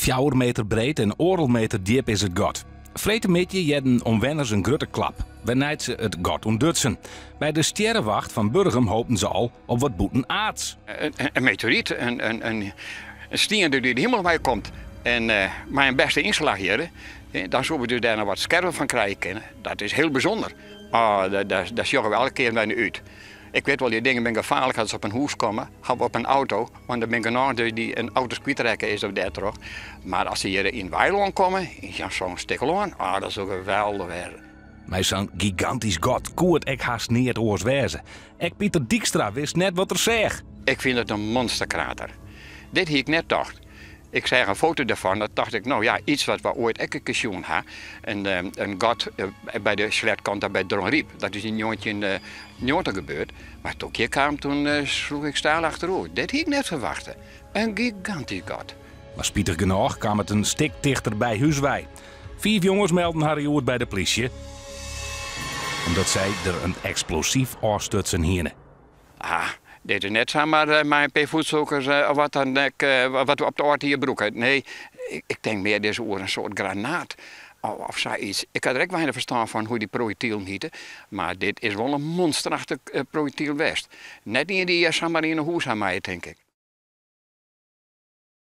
Fjouwer meter breed en oardel meter djip is it gat. Freedtemiddei hearden omwenners in grutte klap, wêrnei't se it gat ûntdutsen. By de stjerrewacht fan Burgum hopen se al op wat bûtenaards. In meteoryt, in stien dy't út de himel wei komt en mei in bêste ynslach hjir, dan soene we dus dêr noch wat skerven fan krije kinne. Dat is hiel bysûnder. Dêr sjogge we elke kear nei út. Ik wit wol, dy dingen binne gefaarlik as se op in hûs komme, of op in auto, want der binne genôch dy't in auto's kwytrekke is of dêrtroch. Mar as se hjir yn weilân komme, yn sa'n stik lân, ah, dat soe geweldich wêze. Mei sa'n gigantysk gat koe it ek hast neat oars wêze. Ek Pieter Dykstra wist net wat er seach. Ik fyn it in monsterkrater. Dit hie ik net tocht. Ik seach in foto derfan, dat tocht ik, no ja, iets wat we oait ek in kear sjoen ha. In gat by de sleatkant by Dronryp. Dat is yn 1990 gebeurd. Mar toen ik hjir kaam, toen sloech ik steil achteroer. Dit hie ik net ferwachte. In gigantysk gat. Mar spitich genôch kaam it in stik tichter by hús wei. Fiif jonges melden har hjoed by de plysje, omdat sy der in eksplosyf ôfstutsen hiene. Ah, dit is net samar mei in pear voetzoekers of wat dan ek, wat we op de âld jier brûke. Nee, ik tink mear dus oer in soart granaat of sayts. Ik ha der ek weinich ferstân fan hoe dy projektilen hite, mar dit is wol in monsterachtich projektyl west. Net ien dy't je samar yn 'e hûs ha meie, tink ik.